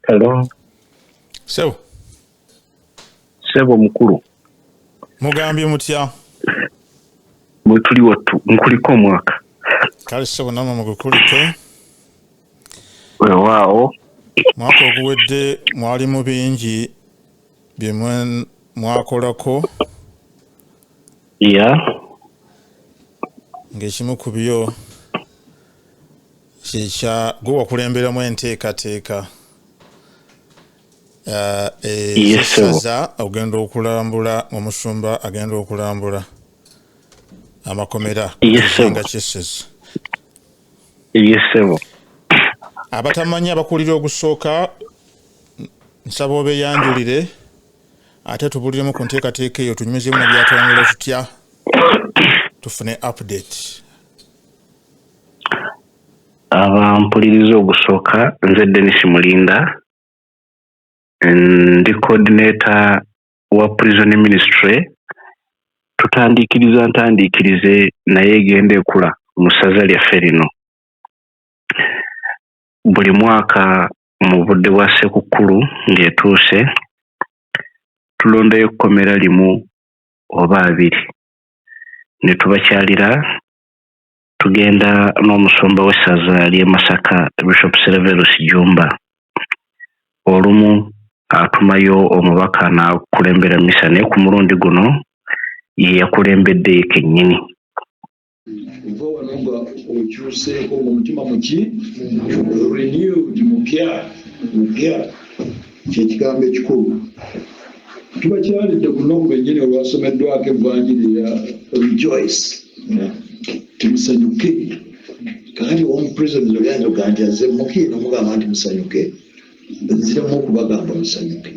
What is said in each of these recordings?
Hello. Sebo. Sebo mukulu. Mugambye mutya? Bwe tuli wattu, nkuliko omwaka. Kale sebo, namwe mugukulike. Weewaawo. Mwaka oguwedde mwalimu bingi bye mwakolako. Ng'ekimu ku byo kyekya gwe wakulemberamu enteekateeka ezessaza ogenda okulambula, omusumba agenda okulambula amakomera nga kyessaza. Yes, ssebo. Abatamanyi abakulira ogusooka, nsaba obeeyanjulire ate tubuliremu ku nteekateeka eyo, tunyumizemu ne byatwangula tutya tufune update. Abampuliriza ogusooka, nze Denis Mulinda, ndi coordinator wa prison ministry. Tutandiikiriza ntandiikirize naye egenda ekula mu ssaza lyaffe lino. Buli mwaka mu budde bwa Ssekukkulu ng'etuuse, tulondayo ekkomera limu oba abiri ne tubakyalira. Tugenda n'omusumba w'essaza ly'e Masaka, Bishop Serverus Jjumba. Olumu atumayo omubaka n'akulembera misa, naye ku mulundi guno ye yakulembedde ye kennyini. Ova wano nga okyuseeko ng'omutima muki renewed, mupya mupya, kyekigambo ekikulu. Tubakyalidde ku lunaku lwennyini olwasomeddwako evanjiri ya rejoice, timusanyuke. Kakati omupresident oyinza okugamba nti azze muki nomugamba nti musanyuke, nziremu okubagamba musanyuke.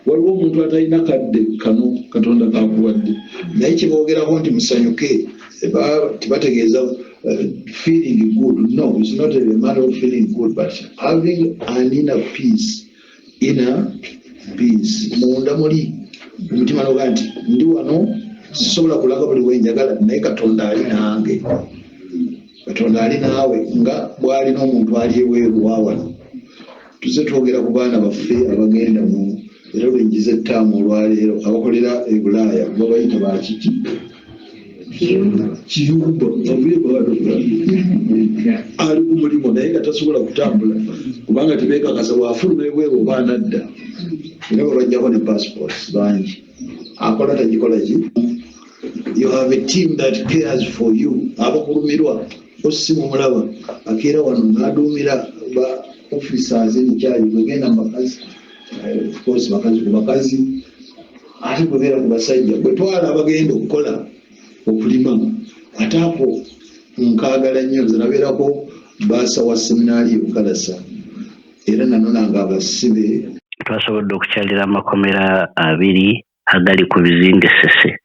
Waliwo omuntu atalina kadde kano Katonda kakuwadde, naye kyeboogerako nti musanyuke tebategeeza feeling good. No, it's not a matter of feeling good, but having an inner peace. Inner peace munda muli omutima noga nti ndi wano, sisobola kulaga buli wenjagala, naye Katonda ali nange. Katonda ali naawe nga bw'alina omuntu ali ebweru wa wano. Tuze twogera ku baana baffe abagenda mu, era lwenjiza ettaamu olwaleero, abakolera e Bulaaya babayita bakiki kiyumba, ali ku mulimu naye nga tasobola kutambula kubanga tebekakasa bwafuluma ebweru oba anadda, era babajjako ne passports bangi. Akola tagikola ki? You have a team that cares for you. Abakulumirwa osi mumulaba akeera wano n'aduumira ba officers in charge. Bwegenda mu bakazi, of course bakazi ku bakazi, ate bwebeera ku basajja bwe twala abagenda okukola okulima, ate ako nkaagala nnyo. Nze nabeerako baasa wa seminaari e Bukalasa, era nanonanga abasibe. Twasobodde okukyalira amakomera abiri agali ku bizinga Essese.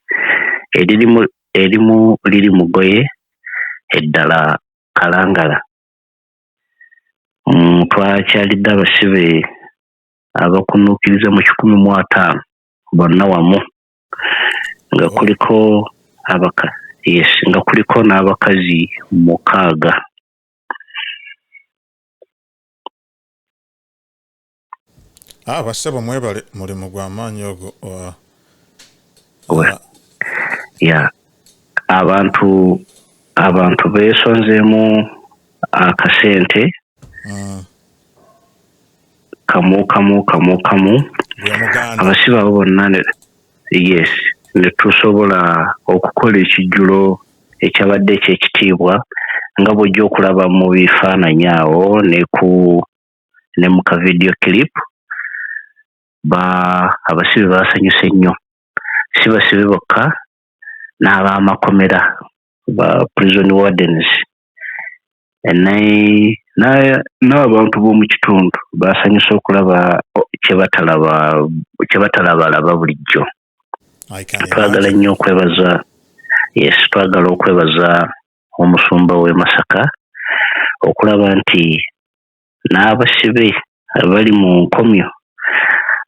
Erimu liri Mugoye, eddala Kalangala. Twakyalidde abasibe abakunuukiriza mu 150 bonna wamu, nga kuliko abaka, yes, nga kuliko n'abakazi 6. Bassebo mwebale mulimu gwa maanyi ogwo. Ya, abantu beesonzeemu akasente kamu kamu kamu kamu, abasibe abo bonna, yes, ne tusobola okukola ekijjulo ekyabadde ekyekitiibwa nga bw'ojja okulaba mu bifaananyi awo ne ku ne mu ka video clip. Ba abasibe baasanyuse nnyo, si basibe bokka, n'ab'amakomera ba prison wardens n'abantu b'omu kitundu basanyuse okulaba kye batalabalaba bulijjo. Twagala nnyo okwebaza, yes, twagala okwebaza omusumba w'e Masaka okulaba nti n'abasibe abali mu nkomyo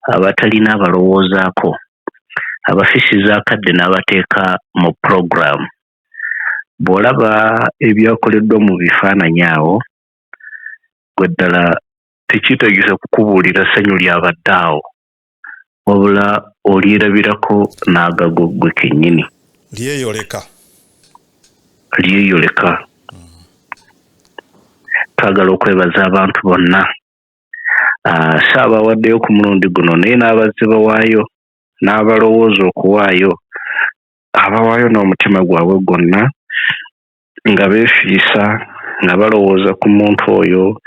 abatalina abalowoozaako abafisiza akadde n'abateeka mu program. Bw'olaba ebyakoleddwa mu bifaananyi awo, gwe ddala tekyetaagisa kukubuulira ssanyu lyabadde awo, wabula olyerabirako n'agago ggwe kennyini. Lyeyoleka. Lyeyoleka. Twagala okwebaza abantu bonna, si abawaddeyo ku mulundi guno, naye n'abazze bawaayo n'abalowooza okuwaayo, abawaayo n'omutima gwabwe gwonna nga beefiisa, nga balowooza ku muntu oyo,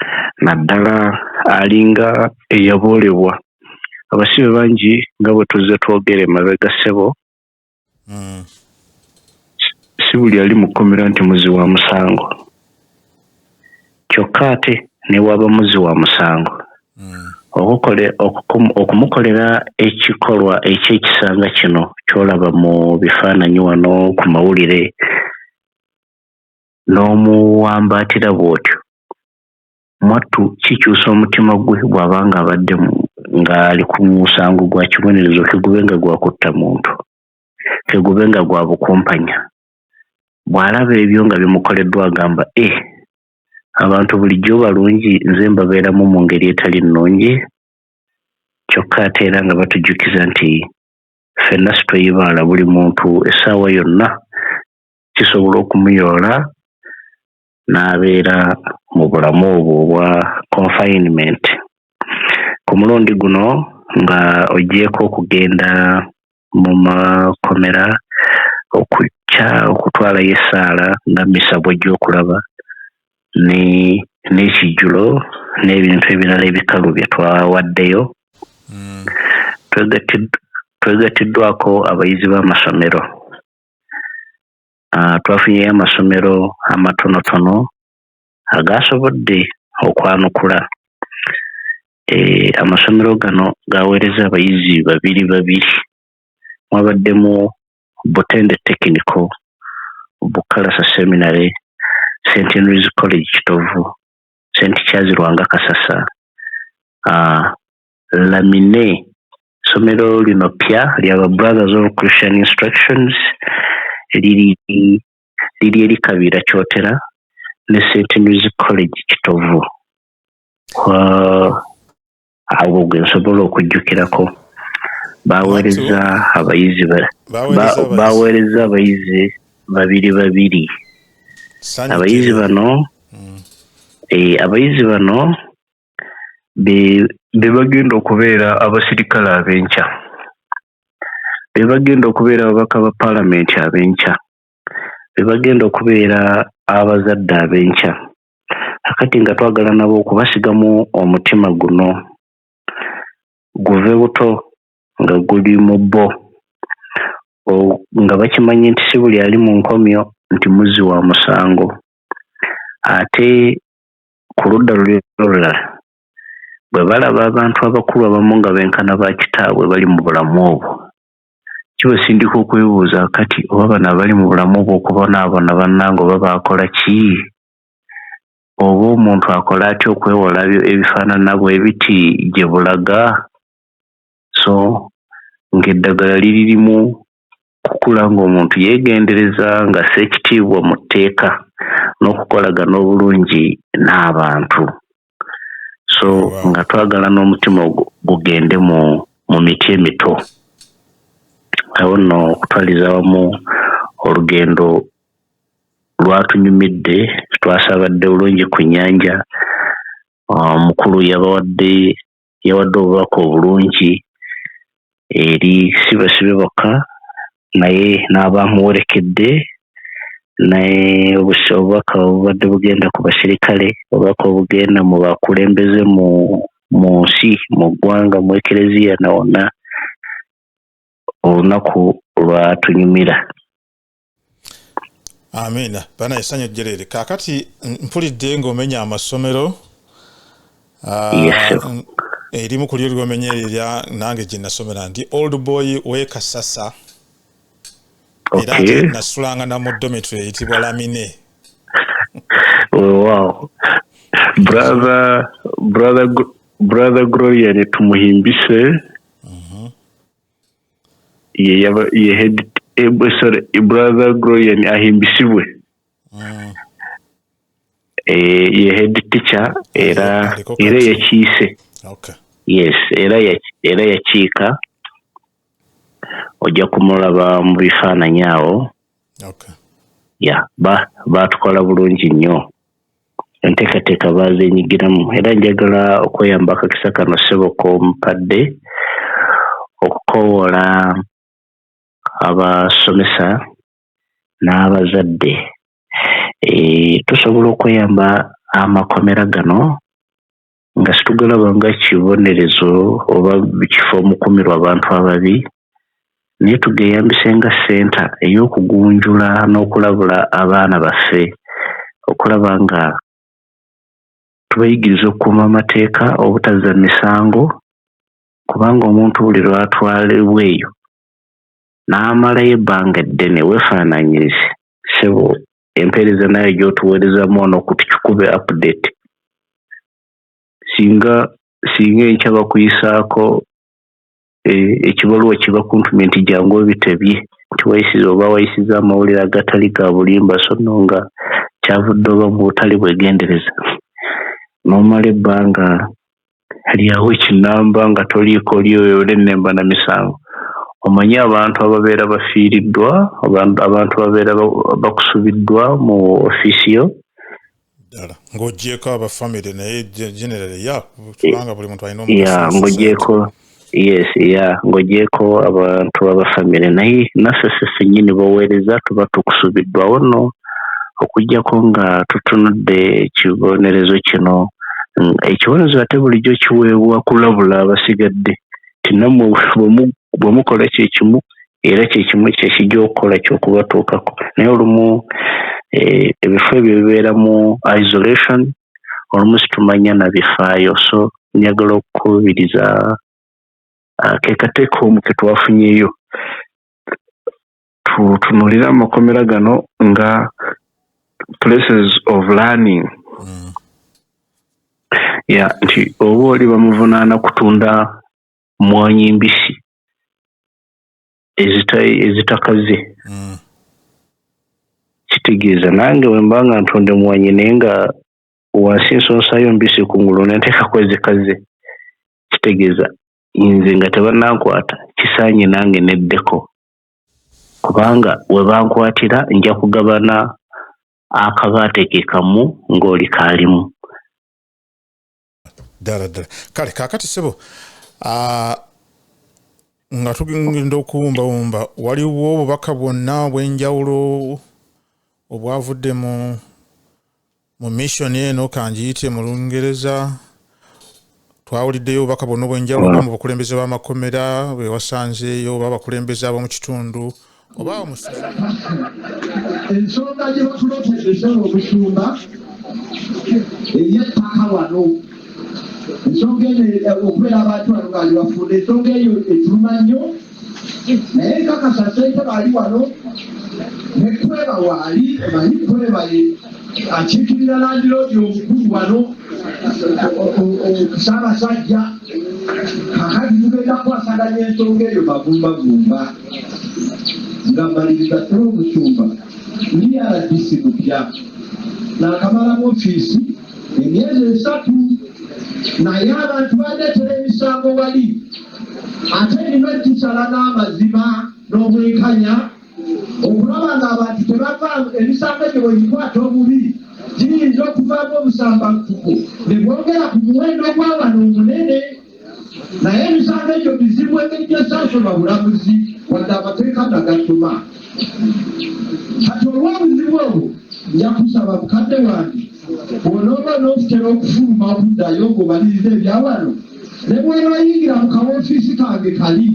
naddala alinga eyaboolebwa. Abasibe bangi nga bwe tuzze twogera emabega, ssebo, si buli ali mu kkomera nti muzzi wa musango. Kyokka ate ne bw'aba muzzi wa musango, okumukolera ekikolwa eky'ekisa nga kino ky'olaba mu bifaananyi wano ku mawulire, n'omuwambaatira bw'otyo, mwattu kikyusa omutima gwe bw'aba ng'abadde ng'ali ku musango gwa kibonerezo, kegube nga gwa kutta muntu, kegube nga gwa bukumpanya. Bw'alaba ebyo nga bimukoleddwa agamba, abantu bulijjo balungi, nze mbabeeramu mu ngeri etali nnungi. Kyokka ate era nga batujjukiza nti ffenna situyibaala, buli muntu essaawa yonna kisobola okumuyoola n'abeera mu bulamu obwo obwa confinement. Ku mulundi guno, nga oggyeeko okugenda mu makomera okutwalayo essaala nga misa bw'ojja okulaba n'ekijjulo n'ebintu ebirala ebikalu bye twawaddeyo, twegattiddwako abayizi b'amasomero. Twafunyeyo amasomero amatonotono agasobodde okwanukula. Amasomero gano gaweereza abayizi babiri babiri. Mwabaddemu Butende Technical, Bukalasa Seminary, St Henry's College Kitovu, St Charles Lwanga Kasasa, Lamine, essomero lino ppya lyaba Brothers of Christian Instructions, liri eri Kabira Kyotera, ne St Henry's College Kitovu. Awo gwe nsobola okujjukirako. Baweereza abayizi baweereza abayizi babiri babiri. Abayizi bano abayizi bano be bagenda okubeera abasirikale ab'enkya, be bagenda okubeera ababaka ba paalamenti ab'enkya, be bagenda okubeera abazadde ab'enkya. Akati nga twagala nabo okubasigamu omutima guno guve buto nga guli mu bo, nga bakimanyi nti si buli ali mu nkomyo nti muzzi wa musango. Ate ku ludda luli olulala, bwe balaba abantu abakulu abamu nga benkana ba kitaabwe bali mu bulamu obwo, kibasindika okwebuuza kati oba bano abali mu bulamu obwo okubonaabona bannange oba baakola ki? Oba omuntu akola atya okwewala ebifaanana bwe biti gye bulaga? So ng'eddagala liririmu kukula ng'omuntu yeegendereza, ng'assa ekitiibwa mu tteeka n'okukolagana obulungi n'abantu. So nga twagala n'omutima gugende mu miti emito. Awo nno okutwaliza awamu olugendo lwatunyumidde, twasabadde bulungi ku nnyanja. Omukulu yabawadde yawadde obubaka obulungi eri si basibe bokka, naye n'abamuwerekedde, naye obubaka obubadde bugenda ku basirikale, obubaka obugenda mu bakulembeze mu nsi, mu ggwanga, mu ekereziya na wonna. Olunaku lwatunyumira. Amiina. Bana, essanyu jjereere. Kaakati mpulidde ng'omenya amasomero. Yes. Erimu ku lyo ly'omenya erya nange gye nasomera, ndi old boy w'e Kasasa. Era ate nasulanga na mu dormitory eyitibwa Lamine. Wow. Brother Glorian Tumuhimbise. Ye head, sorry, Brother Glorian Ahimbisibwe. Ye head teacher era era yakiise. Yes, era yakiika, ojja kumulaba mu bifaananyi awo. Ya, baatukola bulungi nnyo, enteekateeka baazenyigiramu. Era njagala okweyamba akakisa kano, ssebo, k'ompadde, okukowoola abasomesa n'abazadde. Tusobola okweyamba amakomera gano nga situgalaba nga kibonerezo oba kifo omukumirwa abantu ababi, naye tugeyambise nga center ey'okugunjula n'okulabula abaana baffe, okulaba nga tubayigiriza okukuuma amateeka, obutazza misango, kubanga omuntu buli lw'atwalibwa eyo n'amalayo ebbanga eddene, weefaananyirize, ssebo, empeereza nayo gy'otuweerezamu wano ku Tukikube Update, singa enkya bakuyisaako ekibaluwa kibakuntumye nti jangu obitebye nti wayisiza oba wayisiza amawulire agatali ga bulimba, so nno nga kyavudde oba mu butali bwegendereza, n'omala ebbanga lyawo ekinamba nga toliiko olennemba na misango. Omanyi abantu ababeera bafiiriddwa, abantu ababeera bakusubiddwa mu ofiisi yo? Ddala, ng'ogyeko abafamire, naye generally, ya, kubanga buli muntu alina Ya, ng'ogyeko, yes, ya, ng'ogyeko abantu abafamire, naye naffe ffe ffennyini boweereza tuba tukusubiddwawo nno. Okuggyako nga tutunudde ekibonerezo kino, ekibonerezo ate bulijjo kiweebwa kulabula abasigadde nti nammwe bwe mukola kyekimu, era kyekimu kyekijja okukola kyokubatuukako. Naye olumu ebifo ebyo bibeera mu isolation, olumu situmanya na bifaayo. So njagala okukubiriza ke kateeka omu ke twafunyeyo, tutunuulire amakomera gano nga places of learning. Ya, nti oba oli bamuvunaana kutunda mmwanyi mbisi ezitakaze, kitegeeza nange bwe mba nga ntunda emmwanyi naye nga wansi nsonsayo mbisi, kungulu nenteekako ezikaze, kitegeeza nze nga tebannankwata kisaanye nange neddeko, kubanga we bankwatira nja kugabana akabaate ke kamu ng'oli kaalimu. Ddala ddala. Kale kaakati, ssebo, nga tugenda okuwumbawumba, waliwo obubaka bwonna obw'enjawulo obwavudde mu mission eno, kangiyite mu Lungereza? Twawuliddeyo obubaka bwonna obw'enjawulo mu bukulembeze bw'amakomera bwe wasanzeeyo, oba abakulembeze ab'omu kitundu oba omusaza? Ensonga gye batuleetedde, ssebo omusumba, ey'ettaka wano, ensonga eno okubeera abantu bano ngaali bafunda, ensonga eyo etuluma nnyo. Naye nkakasa ssentebe ali wano ne Kweba waali, omanyi Kweba ye akiikirira landiroodi omukulu wano, Ssaabasajja. Kakati tugenda kukwasaganya ensonga eyo magumbagumba. Nga mmaliriza, ssebo omusumba, ndi RDC mupya, nakamalamu ofiisi emyezi 3, naye abantu bandeetera emisango wali, ate nina gisala n'amazima n'obwenkanya okulaba ng'abantu tebava. Emisango egyo bwe gikwata obubi giyinza okuvaamu obusambattuko ne bwongera ku muwendo gw'abano omunene. Naye emisango egyo mizibu, engeri gyesaasoma bulamuzi wadde amateeka nagasoma. Kati olw'obuzibu obwo, nja kusaba mukadde wange, bw'onooba onookutera okufuluma okuddayo ng'omaliriza ebyawano, ne bw'onoyingira mu kawofiisi kange kali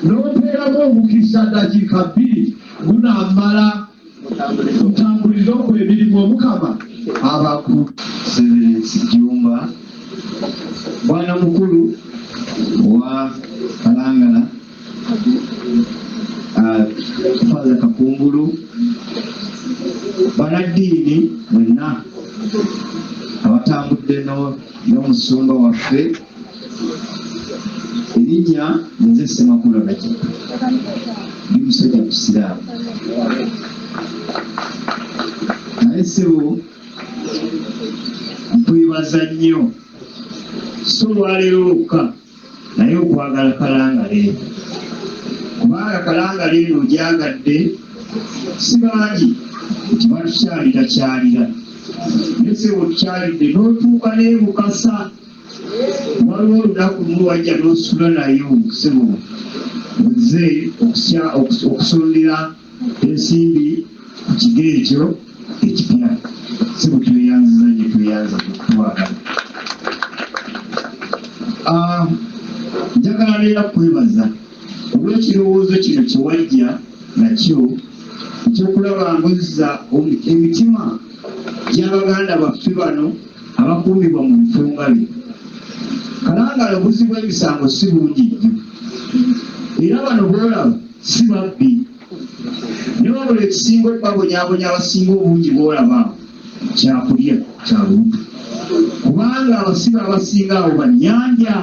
n'ompeeramu omukisa dakiika 2, gunaamala ntambulize okwo emirimu. Omukama abaku Severance Jumba, bwana mukulu wa Kalangala, Father Kakungulu, bannaddiini mwenna abatambudde n'omusumba waffe, erinnya nze Ssemakula Rajab, ndi musajja musiraamu, naye Ssebo, nkwebaza nnyo, si olwaleero lwokka, naye okwagala Kalangala eno, kubanga Kalangala eno ogyagadde. Si bangi nti batukyalira kyalira, naye ssebo otukyalidde n'otuuka n'ebukasa. Waliwo olunaku lumu wajja n'osula nayo, ssebo, ozze okusondera ensimbi ku kigo ekyo ekipya. Ssebo, tweyanziza nnyo, tweyanza okutwagala. Njagala neera kwebaza olw'ekirowoozo kino kye wajja nakyo ekyokulaba ng'ozza emitima gy'abaganda baffe bano abakuumibwa mu bifo nga bino. Kalangala obuzzi bw'emisango si bungi nnyo, era bano boolaba si babbi, ne wabula ekisinga okubabonyaabonya abasinga obungi boolaba awo kyakulya kya lubuto, kubanga abasibe abasinga abo bannyanja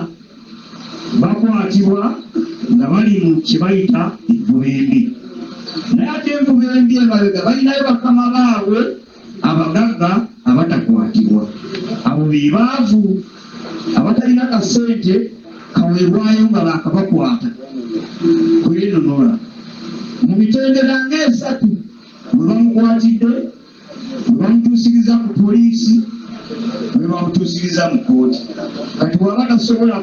bakwatibwa nga bali mu kye bayita envuba embi, naye ate envuba embi emabega balinayo bakama baabwe abagagga abatakwatibwa. Abo be baavu abatalina kasente kaweebwayo nga baakabakwata kwenunula mu mitendera ng'esatu: bwe bamukwatidde, bwe bamutuusiriza ku poliisi, bwe bamutuusiriza mu kkooti. Kati bw'aba tasobola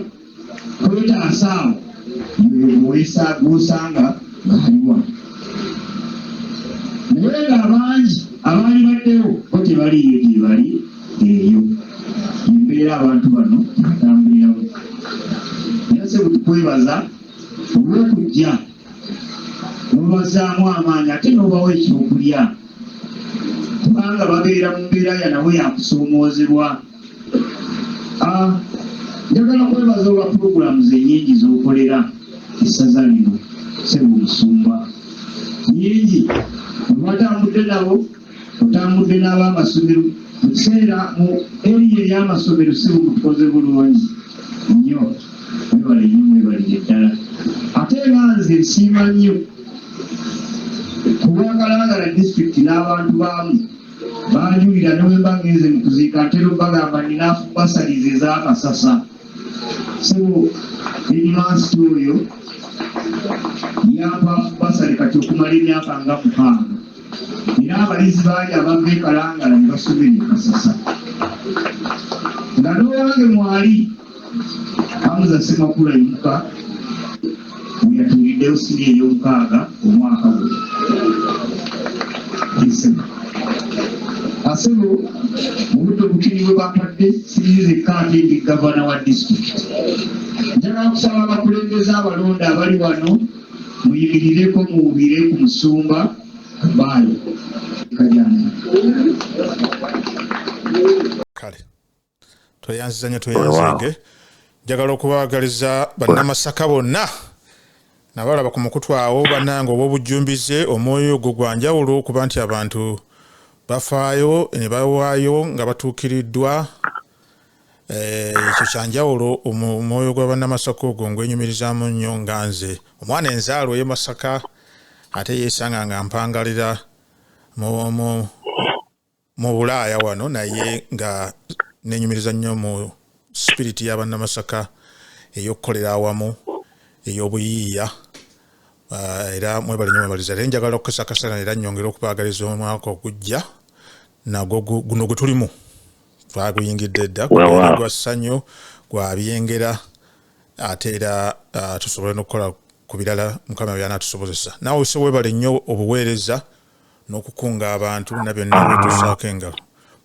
kwetaasa, awo gw'osanga ng'aliwa, naye ng'abangi abaali baddewo bo tebaliiyo gye bali. Eyo embeera abantu bano tebatambuliramu. Naye ssebo, tukwebaza olw'okujja n'obazaamu amaanyi ate n'obawa ekyokulya, kubanga babeera mu mbeera ya nabo yakusoomoozebwa. Njagala kwebaza olwa puroguramu ennyingi z'okolera essaza lino, ssebo omusumba. Nyingi batambudde nabo, otambudde n'ab'amasomero mu kiseera mu eriya ey'amasomero. Ssebo, mutukoze bulungi nnyo, mwebale nnyo, mwebalire ddala. Ate nga nze nsiima nnyo ku lwa Kalangala disitulikiti n'abantu baamu banjulira. Ne bwe mba ngenze mu kuziika, ntera obbagamba nina basaliza ez'akasasa. Ssebo, headmaster oyo yampa bursary kati okumala emyaka nga 6, era abayizi bangi abava e Kalangala ne basomera e Kasasa, nga n'owange mwali Hamuza Semakula Imuka weyatuuliddeyo siniya ey'omukaaga omwaka guno. Asebo, mu budde obutini bwe bampadde, sirinzekka, ate ndi gavana wa disitulikiti. Njagala kusaba abakulembeze abalonda abali wano muyimirireko, muwubire ku musumba baayo kajana. Kale, tweyanziza nnyo, tweyanzeege. Njagala okubaagaliza bannamasaka bonna nabalaba ku mukutu awo. Bannange, oba obujjumbize, omwoyo ogwo gwa njawulo okuba nti abantu bafaayo ne bawaayo nga batuukiriddwa. Ekyo kyanjawulo. Omwoyo gwa bannamasaka ogwo ngwenyumirizaamu nnyo nga nze omwana enzaalwa ey'e Masaka, ate yeesanga nga mpangalira mu Bulaaya wano, naye nga nenyumiriza nnyo mu spirit y'abannamasaka ey'okukolera awamu, ey'obuyiiya. Era mwebale nnyo, mwebaliza. Era njagala okukozesa akaseera era nnyongere okubaagaliza omwaka ogujja nagwo guno gwe tulimu, twaguyingidde dda, gwa ssanyu, gwa byengera, ate era tusobole n'okukola ku birala Mukama byanaatusobozesa. Naawe se webale nnyo obuweereza n'okukunga abantu na byonna byetusaako engalo.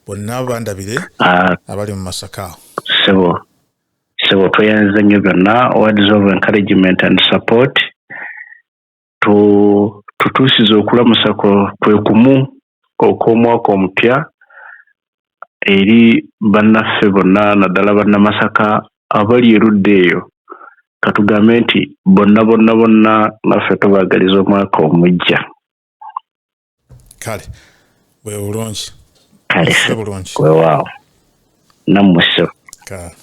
Bonna bandabire abali mu Masaka awo. Sebo, sebo, tweyanziza nnyo byonna, words of encouragement and support. Tutuusiza okulamusa kwe kumu okw'omwaka omupya eri bannaffe bonna, naddala bannamasaka abali erudda eyo. Katugambe nti bonna bonna bonna naffe tubaagaliza omwaka omujja. Kale, bwe bulungi. Kale. Musule bulungi. Weewaawo, nammwe ssebo. Kale.